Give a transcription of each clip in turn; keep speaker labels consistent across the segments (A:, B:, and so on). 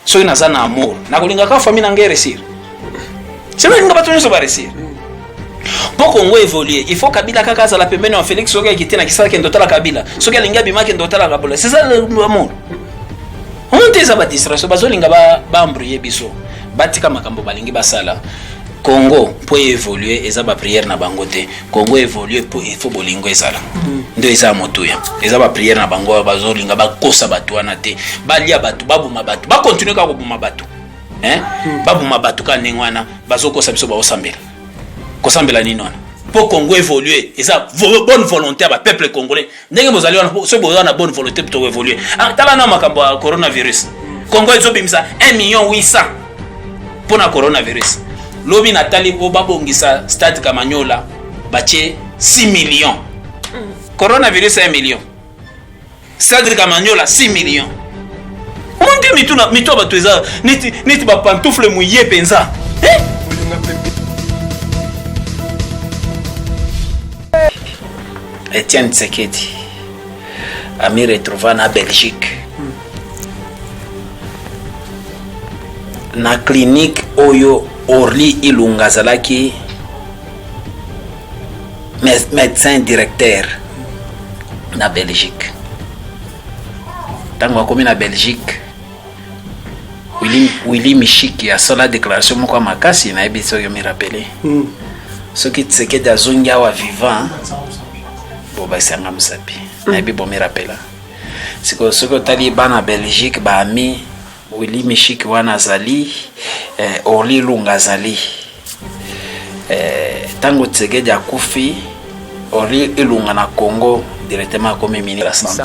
A: Soki naza na amour, nakolinga kaka famille na ngai réussir. C'est nalinga bato nyonso ba réussir. Mpo Congo évolue, il faut Kabila kaka azala pembeni ya Félix. Soki akiti na kisala, kende otala Kabila. Soki alingi abima, kende otala Kabila. C'est ça l'amour. Omoni te, eza badistraction. Bazolinga baembrouiller biso. Batika makambo balingi basala. Congo mpo évolue, eza baprière na bango te. Congo évolue mpo il faut bolingo ezala. Nde eza ya motuya. Eza baprière na bango oyo bazolinga bakosa bato wana te. Balia bato, baboma bato, bacontinue kaka koboma bato, hein? Baboma bato kaka ndenge wana. Bazokosa biso, baosambela. Kosambela nini wana? Mpo Congo évolue, eza bonne volonté ya bapeuple congolais. Ndenge bozali wana, soki boza na bonne volonté, tokoévolue. Ah, tala na makambo ya coronavirus. Congo ezobimisa 1 million 800 mpo na coronavirus. Lobi natali po babongisa stade Kamanyola, batie 6 millions. Coronavirus 1 million, stade Kamanyola 6 millions. Omoni te, mitu na mitu ya bato eza neti neti bapantoufle moye mpenza, eh? Etienne Tshisekedi ami retrouva na Belgique, na clinique oyo Orly Ilunga azalaki médecin directeur na Belgique. Ntango akomi na Belgique, Willy Mishiki asala déclaration moko ya makasi. Nayebi soki omirappeler. Soki Tshisekedi azongi awa vivant, bobasanga mosapi. Nayebi bomirapela. Sikoyo soki otali bana Belgique, baami Willy Mishiki wana azali, Orly Lunga azali. Ntango Tshisekedi akufi, Orly Ilunga na Congo directement akomi ministre ya santé.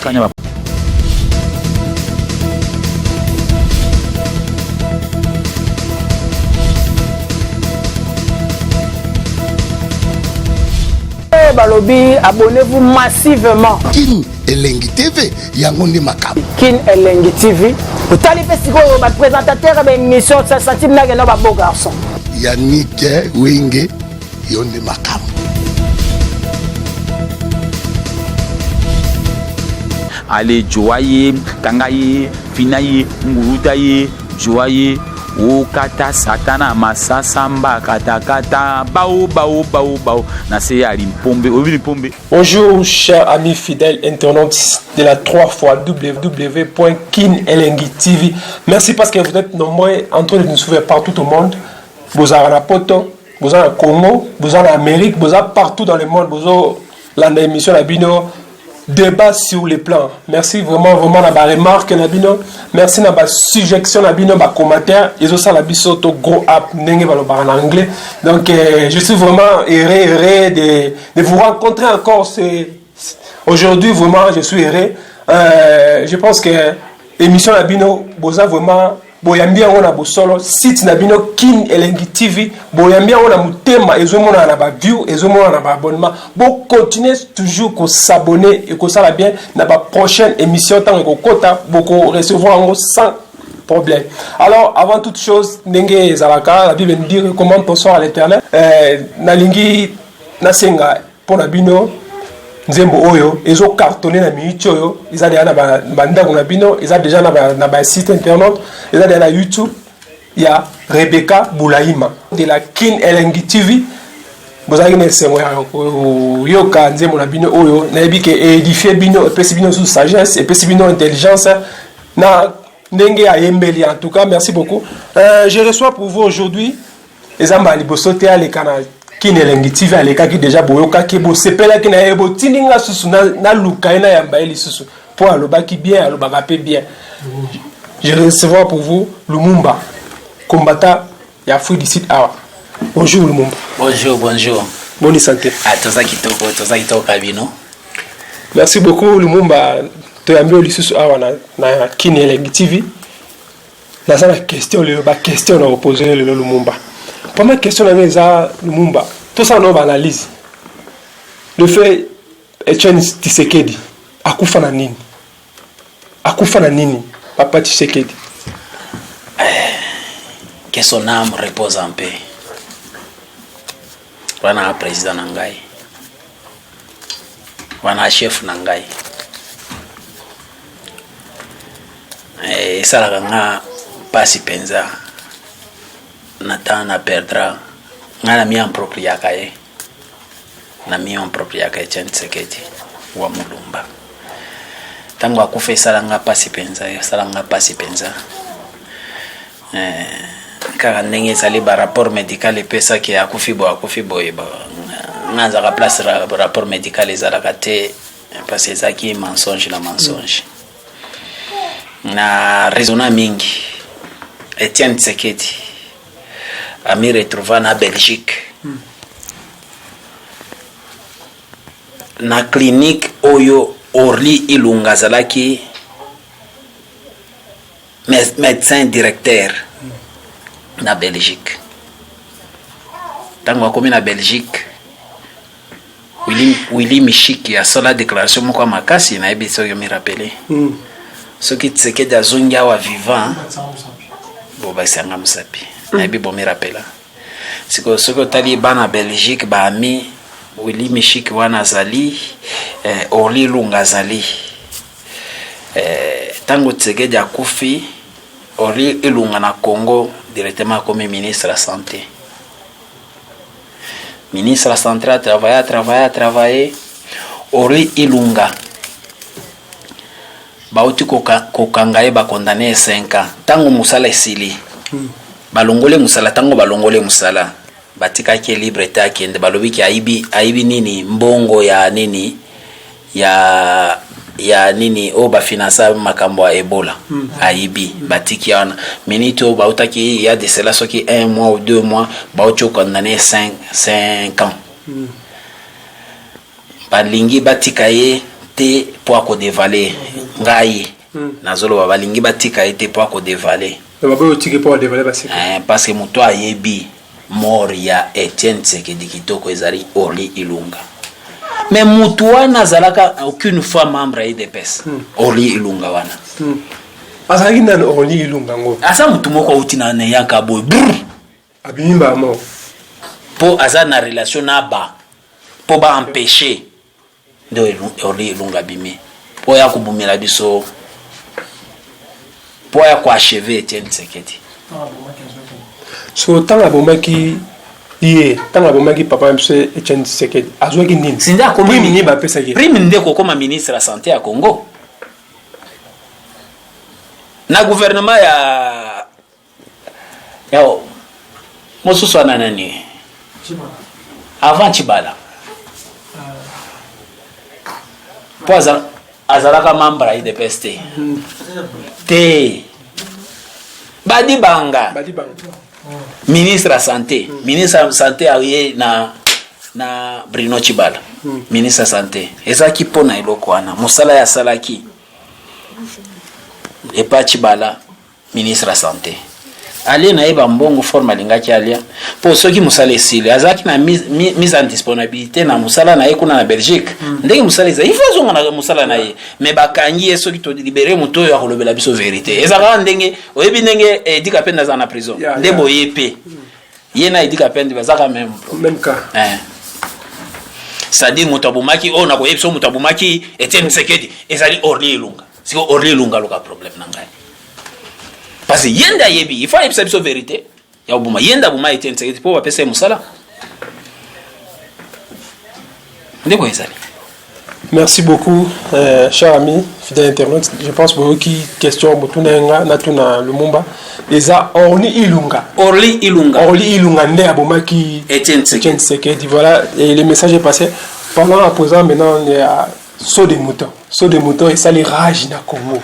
B: Balobi abonnez-vous massivement.
C: Kin Elengi TV, yango nde makambo.
B: Kin Elengi TV, otali mpe sikoyo baprésentateur ya baémission centime nakenda babeau garçon.
C: Yannick Wenge, yo nde makambo.
D: Ale joa ye, kanga ye, fina ye, nguruta ye, joa ye, okata satana masasa mbakatakata bao bao bao bao na se ya limpombe oyebi limpombe.
E: Bonjour, chers amis fidèles internautes de la 3 fois www.kinelengitv. TV. Merci parce que vous êtes nombreux en train de nous suivre partout au monde. Vous avez Poto, vous avez Congo, vous avez Amérique, vous avez partout dans le monde. Vous avez l'émission na bino débat sur les plans. Merci vraiment, vraiment, na ba remarque na bino. Merci na ba suggestion na bino, ba commentaire. Ils ont ça la biso to grow up ndenge balobaka en anglais. Donc je suis vraiment heureux, heureux de vous rencontrer encore. C'est aujourd'hui vraiment je suis heureux. Je pense que émission na bino boza vraiment boyambi yango na bosolo. Site na bino Kin Elengi TV, boyambi yango na motema. Ezomonana na baview, ezomonana na baabonnement. Bocontinue toujours kos'abonner, ekosala bien. Na baprochaine émission, ntango ekokota, bokorecevoir yango sans problème. Alors, avant toute chose, ndenge ezalaka, la Bible nous dit: recommande ton sort à l'Éternel. Nalingi nasenga mpo na bino nzembo oyo ezocartonne na minute oyo. Eza deja na bandako na bino, eza deja na basite internet, eza deja na YouTube ya Rebecca Bulaima de la Kin Elengi TV. Bozalaki na esengo ya koyoka nzembo na bino oyo. Nayebi ke édifie bino, epesi bino susu sagesse, epesi bino intelligence na ndenge ayembeli. En tout cas, merci beaucoup. Je reçois pour vous aujourd'hui, eza mbala liboso te aleka na Kin Elengi TV. Alekaki déjà, boyokaki, bosepelaki na ye, botindi nga susu naluka ye, nayamba ye lisusu mpo alobaki bien, alobaka mpe bien. Je recevoir pour vous Lumumba, combattant ya Afrique du Sud awa. Bonjour Lumumba.
A: Bonjour, bonjour.
E: Boni santé?
A: Ah, toza kitoko, toza kitoko kabino.
E: Merci beaucoup Lumumba. Toyambi oyo lisusu awa na Kin Elengi TV. Naza na question lelo, baquestion na kopose yo lelo Lumumba. Première question na ngai eza, Lumumba, tosala nao baanalyse. Le fait Etienne Tshisekedi akufa na nini? Akufa na nini, papa Tshisekedi?
A: Que son âme repose en paix. Wana président na ngai, wana chef na ngai. Esalaka nga Pasi mpenza na temps na perdra ngai na mi appropriaka ye, na mi appropriaka Etienne Tshisekedi wa Mulumba. Ntango akufa esala nga pasi mpenza, esala nga pasi mpenza. Kaka ndenge ezali ba rapport medical epesaki akufi boye, akufi boye, nga azalaka place rapport medical ezalaka te, parce que ezalaki mensonge na mensonge. Na raisonna mingi, Etienne Tshisekedi ami retrouva na Belgique, na clinique oyo Orly Ilunga azalaki médecin directeur na Belgique. Ntango akomi na Belgique, Willy Mishiki asala déclaration moko ya makasi, nayebi soki omirappeler. Soki Tshisekedi azongi awa vivant, bobakisanga mosapi. Nayebi bomirapela. Sikoyo soki otali bana Belgique, baami Willy Mishiki wana azali, Orly Ilunga azali. Ntango Tshisekedi akufi, Orly Ilunga na Congo directement akomi ministre ya santé. Ministre ya santé, atravaille, atravaille, atravaille. Orly Ilunga bauti kokanga ye, bakondane ye 5 ans. Ntango mosala esili, balongoli mosala. Ntango balongoli mosala, batikaki ye libre te akende. Balobiki ayibi, ayibi nini, mbongo ya nini, ya nini oyo bafinansa makambo ya Ebola. Ayibi, batiki wana. Minute oyo bautaki ya de cela soki un mois ou 2 mois, bauti okondane 5 ans. Balingi batika ye te mpo akodévoiler. Ngai nazoloba, balingi batika ye te mpo akodévoiler.
E: Baboyi otiki mpo adévoiler basecret.
A: Parce que moto ayebi mort ya Etienne Tshisekedi kitoko ezali Orly Ilunga. Mais mutu wana azalaka aucune fois membre ya UDPS, Orly Ilunga wana.
E: Azalaki nani, Orly Ilunga ngo?
A: Aza mutu moko auti na yanka boye, brr.
E: Abimi mbala moko.
A: Mpo aza na relation na ba mpo baempêche nde Orly Ilunga abimi mpo ya kobumela biso, mpo ya koachever Etienne Tshisekedi.
E: So ntango abomaki ye, ntango abomaki papa na biso Etienne Tshisekedi, azwaki nini?
A: Sinde akomi
E: Prime nini bapesaki ye?
A: Prime nde kokoma ministre ya santé ya Congo na gouvernement ya mosusu wana nani, avant Tshibala, mpo azalaka membre ya UDPS te te, Badibanga.
E: Badibanga.
A: Ministre ya santé, ministre ya santé aye na Bruno Tshibala. Ministre ya santé ezalaki mpo na eloko wana, mosala ye asalaki epa Tshibala, ministre ya santé alie na ye bambongo forme alingaki alia, mpo soki mosala esili, azalaki na mise en disponibilité na mosala na ye kuna na Belgique. Ndenge mosala ezali, il faut azonga na mosala na ye, mais bakangi ye. Soki tolibérer moto oyo akolobela biso vérité, ezalaka ndenge oyebi ndenge Eddy Kapend aza na prison. Nde boye mpe ye na Eddy Kapend bazaka même
E: Même cas.
A: C'est-à-dire moto abomaki oyo nakoyebi so, moto abomaki Etienne Tshisekedi ezali Orly Ilunga. Siko Orly Ilunga aluka problème na ngai, parce que ye nde ayebi, il faut ayebisa biso vérité ya koboma. Ye nde aboma Etienne Tshisekedi mpo bapesa ye mosala nde boye ezali.
E: Merci beaucoup, cher ami, fidèle internaute. Je pense que qui question botuna nga natuna Lumumba eza Orly Ilunga.
A: Orly Ilunga.
E: Orly Ilunga nde abomaki
A: Etienne Tshisekedi.
E: Etienne Tshisekedi. Voilà, et le message est passé. Pendant à présent, maintenant, il y a saut de mouton. Saut de mouton et ça les rage na Congo.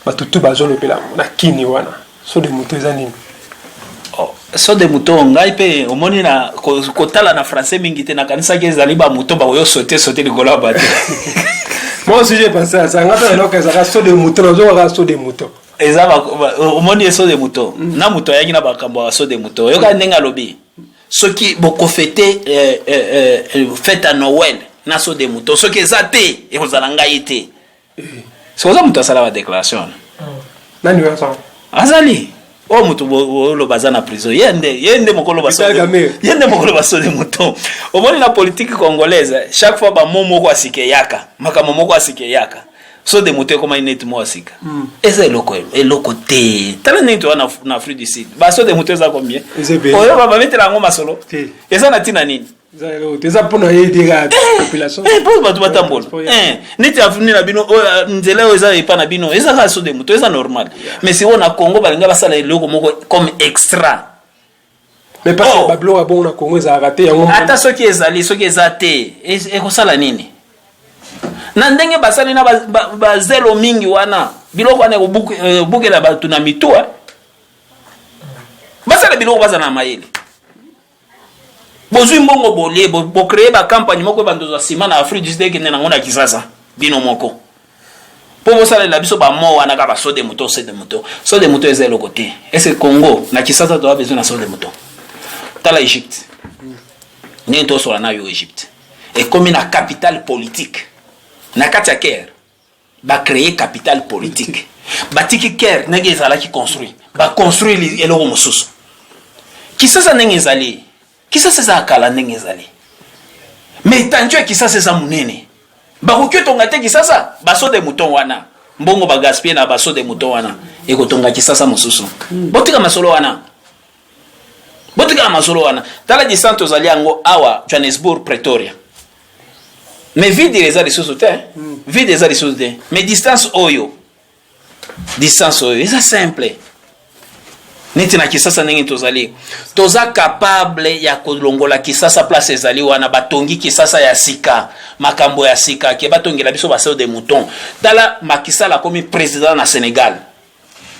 E: Bato tout bazolobela na kini wana. Saut de mouton eza nini?
A: Oh, saut de mouton, ngai mpe omoni na kotala na français mingi te, nakanisaki ezali bamouton bakoyo sauter sauter likolo ya bato.
E: Moi aussi, j'ai pensé à ça. Nga pe nayoka ezalaka saut de mouton, nazokaka saut de mouton.
A: Eza omoni ye saut de mouton na moto ayaki na makambo ya saut de mouton. Oyoka ndenge alobi, soki bokofêter fête ya Noël na saut de mouton, soki eza te, ekozala ngai te. Soki oza moto asala badéclaration wana.
E: Nani oyo asala?
A: Azali oyo moto oloba aza na prison, ye nde mokolo
E: Vital Kamerhe.
A: Ye nde mokolo basaut de mouton. Omoni na politique congolaise, chaque fois bamo moko asika eyaka, makambo moko asika eyaka. Saut de mouton ekomaki neti mwa sika. Eza eloko eloko te. Tala ndenge toza na, na Afrique du Sud. Ba saut de mouton eza combien? Oyo ba babetela yango masolo. Eza na tina nini?
E: Eza mpo na ye dega population.
A: Eh, mpo bato batambola. Eh, neti avenue na bino oyo eh, nzela oyo eza epa na bino eza kaka saut de mouton eza normal. Mais sikoyo na Congo balinga basala eloko moko comme extra.
E: Mais parce que oh. babiloko ya bongo na Congo ezalaka te yango.
A: Ata soki ezali soki eza te ekosala nini? Na ndenge basali na bazelo ba, ba mingi wana biloko wana ekobukela eh, bato na mitu eh. Basala biloko bazala na mayele. Bozwi mbongo bolie bocree bo bacampagne moko ebanda ozwa nsima na Afrique du Sud ekende nango na Kisasa bino moko. Po bosalela biso ba mots wana kaka saut de mouton saut de mouton. Saut de mouton eza eloko te. Est-ce que Congo na Kisasa toza besoin na saut de mouton? Tala Egypte. Ndenge tosola na yo Egypte. Ekomi na capitale politique. Na kati ya Caire ba créer capitale politique. Batiki Caire ndenge ezalaki construit. Ba construire eloko mosusu. Kisasa ndenge ezali. Kisasa eza kala ndenge ezali. Mais étendue ya Kisasa eza monene. Bakoki otonga te Kisasa, ba saut de mouton wana. Mbongo ba gaspiller na ba saut de mouton wana ekotonga Kisasa mosusu. Botika masolo wana. Botika masolo wana. Tala distance tozali yango awa Johannesburg Pretoria. Mais vide eza lisusu te. Vide eza lisusu te. Mais distance oyo distance oyo eza simple neti na kisasa ndenge tozali toza capable ya kolongola kisasa place ezali wana batongi kisasa ya sika makambo ya sika ke batongela biso baseo de mouton tala makisala akomi président na senegal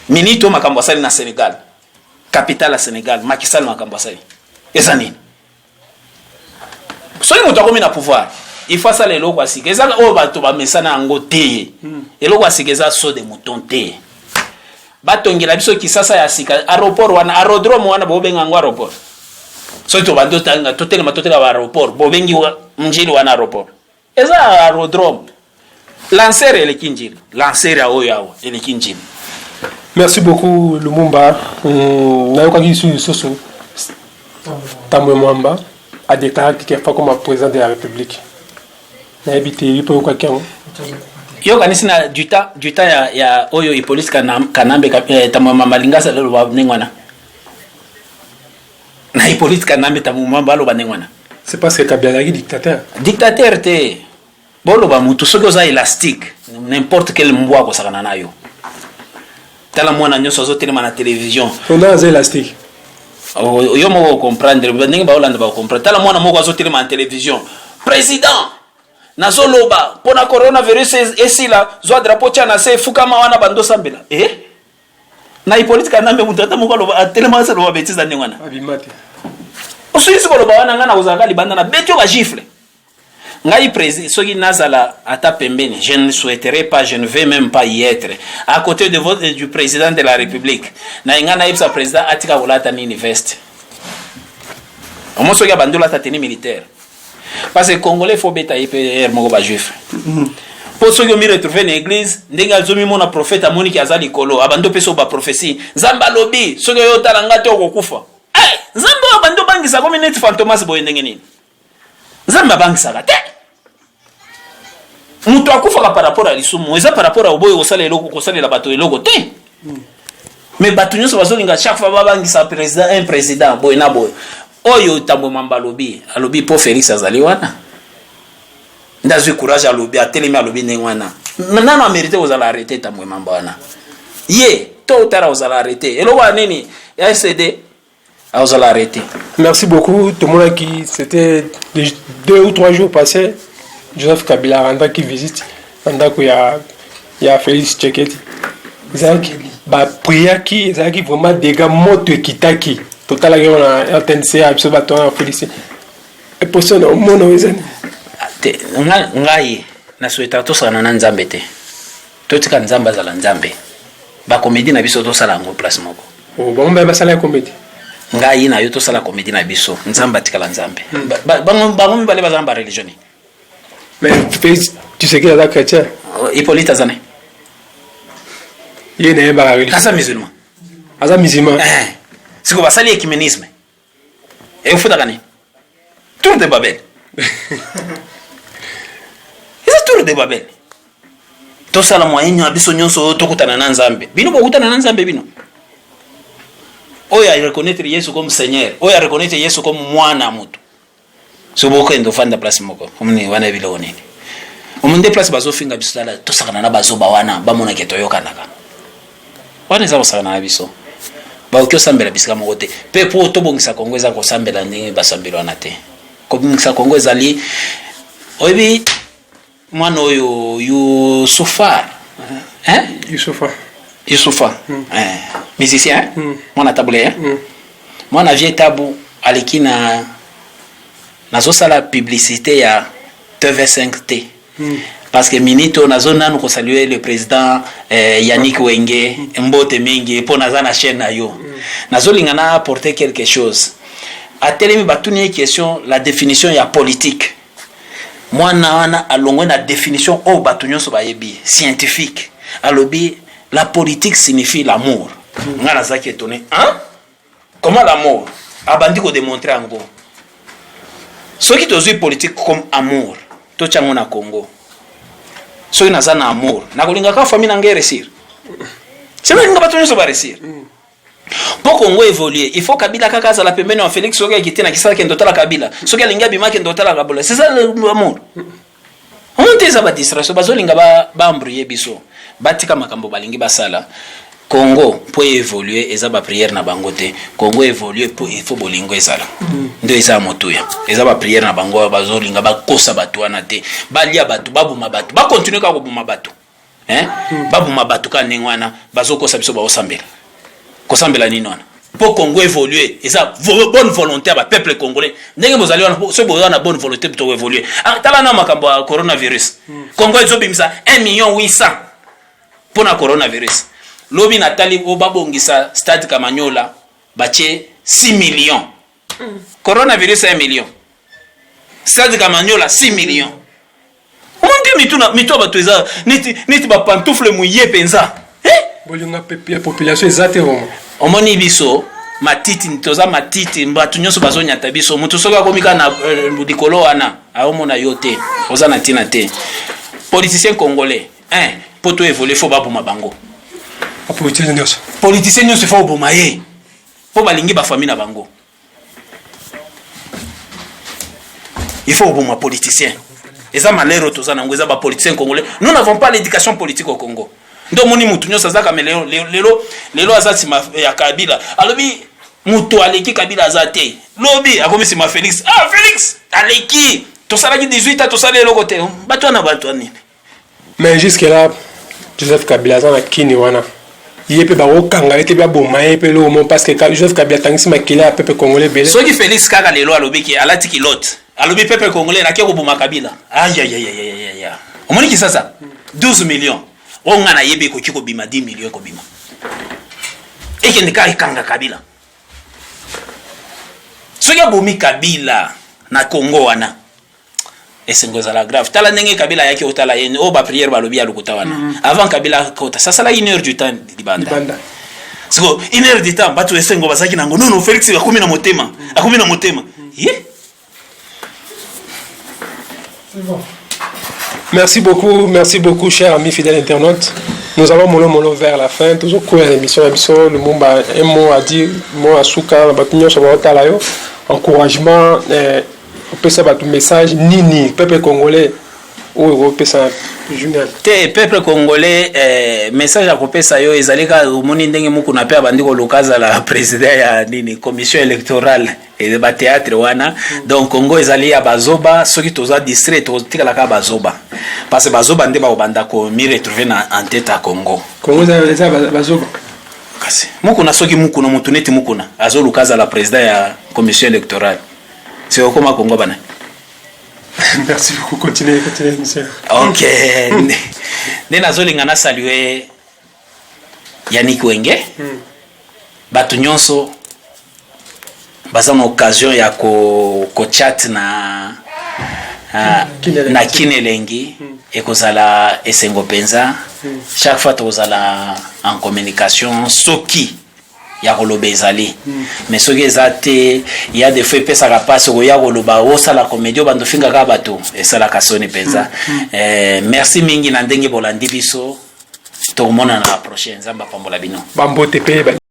A: minute oyo makambo asali na senegal capitale ya senegal makisala makambo asali eza nini soki moto akomi na pouvoir il faut asala eloko ya sika eza oyo bato bamesana yango te hmm. eloko ya sika eza saut de mouton te batongela biso kisasa ya sika aéroport wana aérodrome wana bobenga yango aéroport soki tobandi otanga totelema toteka ba aéroport bobengi njili wana aéroport eza aérodrome lancer eleki njili lancer ya oyo awa eleki njili
E: merci beaucoup lumumba mm, nayokaki lisusu lisusu tambwe mwamba adeklaraki ke afa koma président de la république nayebi te yo mpe oyokaki yango
A: yo okanisi na du temps du temps ya, ya oyo hippolyte kanambe eh, tambwe mwamba alingi asala loba ndenge wana na hippolyte kanambe tambwe mwamba aloba ndenge wana
E: c'est parce que kabila azalaki dictateur
A: dictateur te Boloba mutu soki oza elastique n'importe quel mbwa akosakana na yo. Tala mwana nyonso azotelema na television.
E: Ona aza elastique.
A: Oh, yo moko comprendre ndenge baolanda ba comprendre. Tala mwana moko azotelema na television. President nazoloba pona coronavirus esila zwa drapeau tia na se fukama wana bando sambela. Eh? Na Hippolyte Kanambe mutu ata moko aloba atelema asaloba betise ndenge wana.
E: Abima te.
A: Osilisi koloba wana ngai nakozalaka libanda na beti yo ba gifle. Ngai presi soki nazala ata pembeni je ne souhaiterais pas je ne vais même pas y être à côté de votre, du président de la république na ngai nayebisa président atika kolata nini veste omo soki abandi olata tenue militaire parce que congolais faut beta ye mpe heure moko bajuif mpo soki omi retrouve na église ndenge azomimona prophète amoniki aza likolo abandi opesa yo baprophetie nzambe alobi soki oyo otala ngai te okokufa hey, nzambe oyo abandi obangisa komi neti fantomas boye ndenge nini Nzambe abangisaka te. Moto akufaka par rapport ya lisumu, eza par rapport ya oboyi kosala eloko, kosalela bato eloko te. Mais bato nyonso bazolinga chaque fois babangisa président, un président boye na boye. Oyo Tambwe Mwamba alobi, alobi po Felix azali wana. Nde azwi courage alobi, atelemi alobi ndenge wana. Nano amerite kozala arrete Tambwe Mwamba wana. Ye to otara kozala arrete. Eloko ya nini? Ya SCD Azala arrêté.
E: Merci beaucoup. Tomonaki, c'était deux ou trois jours passés. Joseph Kabila rendaki visite na ndako ya, ya Félix Tshisekedi. Ezalaki bapriaki, ezalaki vraiment dégâts, moto ekitaki. Totalaki yango na RTNC ya biso bato wana Félix. Eposo na omona oyo eza nini?
A: Te, ngai na souhaitaka tosakana na Nzambe te. Totika Nzambe azala Nzambe. Ba comedie na biso tosala yango place moko.
E: Oh, bango mpe basala comedie.
A: Ngai na yo tosala comedie na biso. Nzambe atikala Nzambe. Hmm. Bango bango mibale baza na ba religion.
E: Mais Félix Tshisekedi aza chrétien.
A: Oh, Hippolyte aza ne.
E: Ye na ye ba religion.
A: Aza musulman.
E: Aza musulman.
A: Eh. Siko basali ecumenisme. Efutaka nini? Tour de Babel. Eza tour de Babel. Tosala moyen na biso nyonso oyo tokutana na Nzambe. Bino bokutana na Nzambe bino? Oyo a reconnaître Yesu comme Seigneur, oyo a reconnaître Yesu comme mwana moto. So bokende ofanda place moko, omoni wana biloko nini? Omoni nde place bazofinga biso, tala tosakana na bazoba wana, bamonake toyokanaka. Wana eza kosakana na biso. Bakoki osambela bisika moko te. Pe po tobongisa Congo eza kosambela ndenge basambeli wana te. Kobongisa Congo ezali oyebi mwana oyo Youssoupha hein?
E: Youssoupha.
A: Youssoupha. Eh, musicien hein? Mwana Tabu Ley hein? Mwana vieux Tabu aleki na nazosala publicité ya TV5 te. Parce que minute oyo nazo nanu ko saluer le président eh, Yannick Wenge mbote mingi po naza na chaîne na yo. Nazolinga na apporter quelque chose. Atelemi batuni ye question la définition ya politique. Mwana wana alongwe na définition oyo bato nyonso bayebi scientifique. Alobi la politique signifie l'amour. Nga nazalaki étonné. Hein? Comment l'amour? Abandi ko démontrer yango. Soki tozwi politique comme amour, totya yango na Congo. Soki naza na amour, nakolinga kaka famille na ngai réussir. C'est nalinga bato nyonso ba réussir. Po Congo évoluer, il faut Kabila kaka azala pembeni ya Félix soki akiti na kisala kende otala Kabila. Soki alingi abima kende otala Kabila. C'est ça l'amour. Omoni te eza ba distraction bazolinga ba ba embrouiller biso. Batika makambo balingi basala. Congo po évoluer eza ba prière na bango te. Congo évoluer po il faut bolingo ezala. Nde eza motuya. Eza ba prière na bango bazolinga bakosa bato wana te. Balia bato, baboma bato, ba continuer kaka koboma bato. Hein? Baboma bato kaka ndenge wana bazokosa biso baosambela. Kosambela nini wana? Po Congo évoluer eza bonne volonté ya ba peuple congolais. Ndenge bozali wana soki boza na bonne volonté to évoluer. Ah, tala na makambo ya coronavirus. Congo ezobimisa 1 million 800 pona coronavirus. Lobi natali o babongisa stade Kamanyola batie 6 millions. Coronavirus 1 million. Stade Kamanyola 6 millions. Omoni te mitu na mitu ya bato eza neti neti ba pantoufle muye penza. Eh?
E: Bolingo ya population eza te vraiment.
A: Omoni biso matiti toza matiti bato nyonso bazonyata biso moto soki akomi kaka na likolo wana aomona yo te oza na ntina te politicien congolais hein po to évoluer faut baboma bango
E: politicien nyonso
A: politicien nyonso faut oboma ye po balingi ba famille na bango il faut oboma politicien eza malheur oyo toza nango eza ba politiciens congolais nous n'avons pas l'éducation politique au Congo nde omoni mutu nyonso azaka me lelo lelo lelo aza nsima ya Kabila alobi mutu aleki Kabila aza te lobi akomi nsima Felix ah Felix aleki tosalaki 18 ans tosali eloko te bato wana bato ya nini
E: Mais jusque là Joseph Kabila aza na kini wana ye pe bakokanga ye te baboma ye pe eloko moko parce que Joseph Kabila atangisi makila ya peuple congolais ebele.
A: Soki Felix kaka lelo alobi ke alati kilote alobi peuple congolais nake koboma Kabila ayayayayaya omoni kisasa 12 millions oyo nga nayebi ekoki kobima 10 millions ekobima ekende kaka ekanga Kabila soki abomi Kabila na Congo wana esengo ezala grave tala ndenge kabila ayaki otala ye oyo ba prière balobi ya lokuta wana mm. avant kabila akota sasala une heure du temps libanda siko une heure du temps bato esengo bazalaki nango nono félix akomi na motema akomi na motema ye
E: Merci beaucoup, merci beaucoup, chers amis fidèles internautes. Nous allons mollo mollo vers la fin. Toujours courir l'émission, l'émission, le Mumba, un mot à dire, mot à souka, encouragement, eh, opesa bato message nini peuple congolais oyo okopesa junior
A: te peuple congolais eh, message akopesa yo ezali kaka omoni ndenge mokuna mpe abandi koluka azala président ya nini commission électorale eh, batheatre wana mm. donc congo ezali ya bazoba soki toza distrait totikala kaka bazoba parce que bazoba nde bakobanda komi retrouver na en tête ya congo
E: congo eza bazoba
A: kasi mokuna soki mokuna motu neti mokuna azoluka azala président ya commission électorale C'est okoma Congo bana.
E: Merci beaucoup. Continuez, continuez, monsieur.
A: Ok. Nde nazolinga na saluer Yannick Wenge. Mm. Bato nyonso baza na occasion ya ko, ko chat na na Kinelengi mm. ekozala esengo penza mm. Chaque fois tokozala en communication soki. Ya koloba ezali, mais soki eza te, ya des fois epesaka mpasi koya koloba, osala comédie, obanda ofingaka bato, esalaka soni mpenza. Merci mingi na ndenge bolandi biso. Tokomonana na prochain. Nzambe apambola bino.
E: Bambote mpe.